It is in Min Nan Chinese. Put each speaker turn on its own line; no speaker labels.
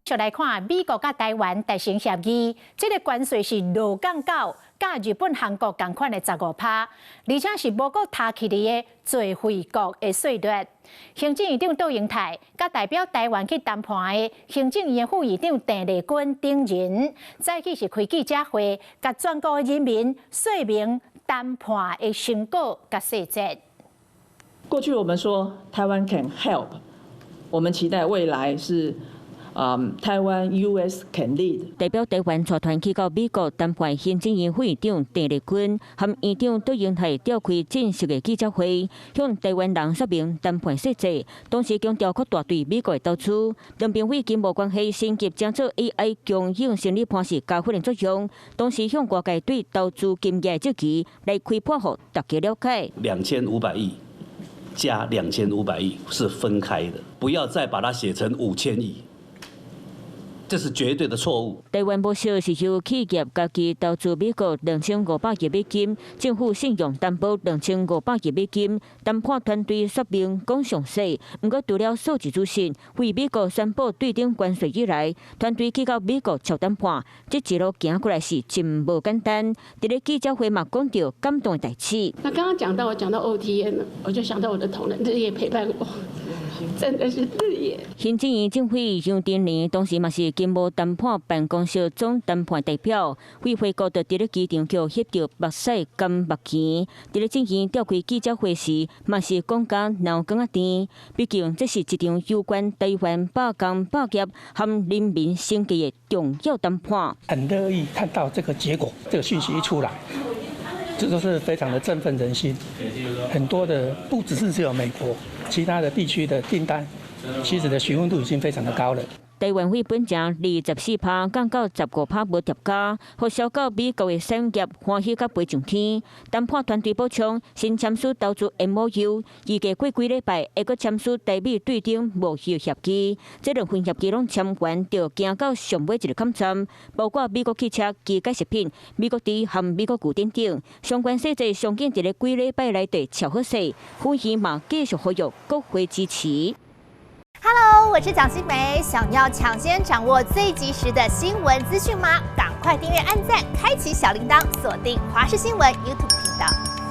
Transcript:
續來看美國佮台灣達成協議，這个關稅是落降到佮日本、韓國仝款的15趴，而且是無閣提起的最惠國的稅率。行政院長杜英泰佮代表台灣去談判的行政院副院長鄭麗君等人，早起是開記者會，共全國人民說明談判的成果佮細節。
過去我們說台灣 can help，我們期待未來是台灣 US can lead。
代表台灣帶團去到美國談判行政院副院長鄭麗君和院長杜英泰召開正式的記者會，向台灣人說明談判細節。同時強調擴大對美國的投資，兩邊為經貿關係升級，將做 AI 供應生理判是加分的作用。同時向外界對投資金額這期來開破予大家了解。
2500億加兩千五百億是分開的，不要再把它寫成5000億。這是絕對的錯誤。
台灣模式是由企業家己投資美國2500億美金，政府信用擔保2500億美金。談判團隊說明講詳細，毋過除了數字資訊，為美國宣布對等關稅以來，團隊去到美國敲談判，這一路行過來是真無簡單。佇咧記者會嘛講著感動的代誌。
那剛剛講到我講到 OTM，我就想到我的同仁日夜陪伴我。真的是日夜。
行政院政委楊振寧當時嘛是經貿談判辦公室總談判代表，為回國就佇咧機場予翕著目屎乾目墘。佇咧進行召開記者會時，嘛是講甲流埂仔甜。畢竟這是一場攸關台灣百工百業和人民生計的重要談判。
很樂意看到這個結果，這個訊息一出來，這都是非常的振奮人心。很多的不只是只有美國，其他的地區的訂單，其實的詢問度已經非常的高了。
台灣為本前24%降到15%無疊加，予銷到美國的產業歡喜甲飛上天。談判團隊補充，新簽署投資 MOU，預計過幾禮拜會閣簽署台美對等貿易協議。這兩份協議攏簽完，就行到上尾一個坎站，包括美國汽車、機械食品、美國豬和美國牛等等相關細節，上緊佇咧幾禮拜內底敲好勢，呼籲嘛繼續呼籲國會支持。
Hello，我是蔣新梅，想要搶先掌握最及時的新聞資訊嗎？趕快訂閱、按讚、開啟小鈴鐺，鎖定華視新聞 YouTube 頻道。